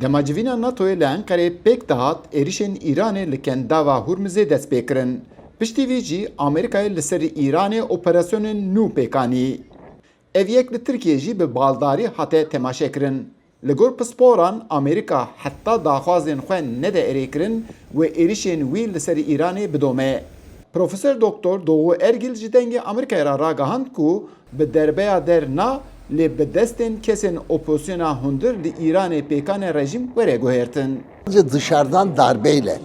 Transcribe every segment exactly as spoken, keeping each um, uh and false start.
Dema civîna NATOyê li Enqereyê pêk dihat, êrişên Îranê li Kendava Hurmizê dest pê kirin. Piştî vî jî Amerîkayê li ser Îranê operasyonên nû pêk anî. Ev yek li Tirkiyê jî bi baldarî hate temaşekirin. Li gor pisporan, Amerîka heta daxwazên xwe nede erêkirin wê êrişên wî li ser Îranê bidome. Profesor Doktor Doğu Ergil ji Dengê Amerîkayê re ragihand ku bi derbeya der na, lê bi destên kesên opozisyona hundir li Îranê pêkane rejîm were guhertin. Sadece dışarıdan darbeyle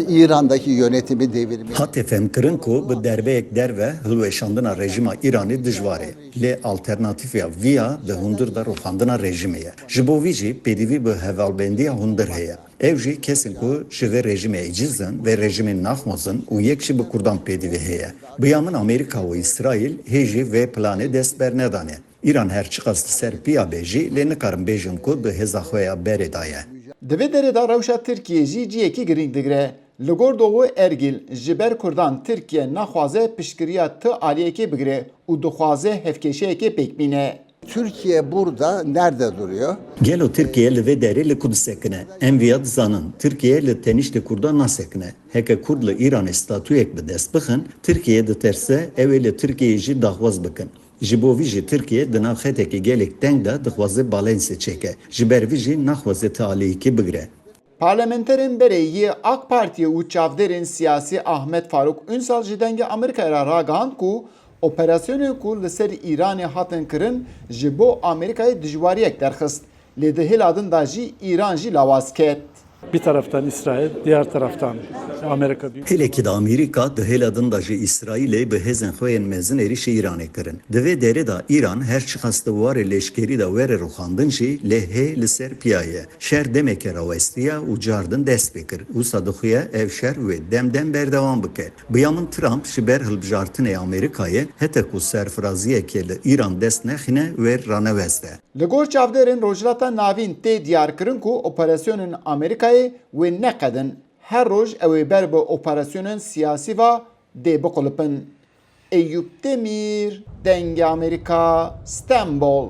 İran'daki yönetimi devirmek. Hate fehmkirin ku bi derbeyek derve hilweşandina rejîma Îranê dijwar e. Lê alternatîfeya vî ya di hundir de rûxandina rejîmê ye. Ji bo vî jî pêdivî bi hevalbendiya hundir heye. Ew jî kesên ku ji vê rejîmê eciz in, vê rejîmê naxwazin û yek jî bi kurdan pêdivî heye. Bi ya min Amerîka û Îsraîl hê jî vê planê dest bernedane. Îran her çiqas li ser piya be jî, lê nikarim bêjim ku di hêza xwe ya berê de ye. Di vê derê de rewşa Tirkiyê jî cihekî girîng digire. Li gor Doğu Ergil, ji ber kurdan Tirkiye naxwaze piştgiriya ti aliyekê bigire û dixwaze hevkêşeyekê pêk bîne. Türkiye burada nerede duruyor? Gelo Tirkiye li vê derê li ku disekine? Em viya dizanin, Tirkiye li teniştê kurdan nasekine. Heke kurd li Îranê statuyek bi dest bixin, Tirkiye diterse ew ê li Tirkiyeyê jî daxwaz bikin. Ji bo vî jî Tirkiye di nav xetekî gelek teng de dixwaze balensê çêke. Ji ber vî jî naxwaze ti aliyekê bigire. Parlamenterên berê yê AK Partiyê û çavdêrên siyasî Ahmet Faruk Ünsal ji Dengê Amerîkayê re ragihand ku operasyonên ku li ser Îranê hatin kirin ji bo Amerîkayê dijwariyek derxist. Lê di hêla din de jî Îran jî lawaz ket. Bir taraftan İsrail, diğer taraftan Amerika Büyük Hêlekî de Amerîka, di hêla din de jî Îsraîlê bi hêzên xwe yên mezin êrîşî Îranê kirin. Di vê derê de Îran her çiqas di warê leşkerî de were rûxandin jî, lê hê li ser piya ye. Şer demeke rawestiye û cardin dest pê kir. Wisa dixuye ev şer wê dem dem berdewam bike. Bi ya min Trump ji ber hilbijartinê Amerîkayê hete ku serfiraziyekê li Îran dest nexîne wê raneweste. Li gor çavdêrên Rojhilata Navîn tê diyarkirin ku operasyonên Amerîkayê wê neqedin. Her roj ew ê ber bi operasyonên siyasî ve dê biqulipin. Eyûp Demîr, Dengê Amerîka, Stenbol.